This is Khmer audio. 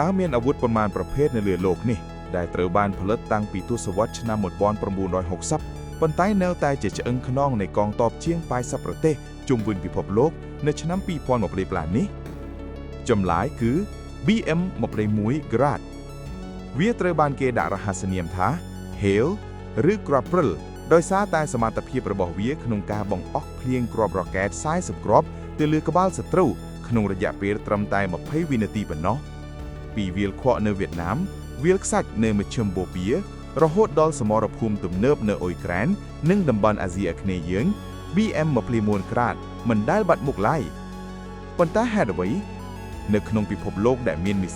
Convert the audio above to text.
តើមានអាវុធប៉ុន្មានប្រភេទនៅលើលោកនេះដែលត្រូវបានផលិតតាំងពីទសវត្សរ៍ឆ្នាំ1960ប៉ុន្តែនៅតែជាឆ្អឹងខ្នងនៃកងទ័ពជាង80ប្រទេសជុំវិញពិភពលោកនៅឆ្នាំ2025នេះចម្លើយគឺ BM21 Grad វាត្រូវបានគេដាក់រហស្សនាមថា Hail ឬគ្រាប់ព្រិលដោយសារតែសមត្ថភាពរបស់វាក្នុងការបង្អុកភ្លៀងគ្រាប់រ៉ុកែត40គ្រាប់ទៅលើក្បាលសត្រូវក្នុងរយៈពេលត្រឹមតែ20វិនាទីប៉ុណ្ណោះពីវាលខ្វក់នៅវៀតណាមវាលខ្សាច់នៅមជ្ឈិមបូព៌ារហូតដល់សមរភូមិទំនើបនៅអ៊ុយក្រែននិងតំបន់អាស៊ីអាគ្នេយ៍យើង BM21 Grad មិនដែលបាត់មុខឡើយប៉ុន្តែហេតុអ្វីនៅក្នុងពិភពលោកដែលមានមី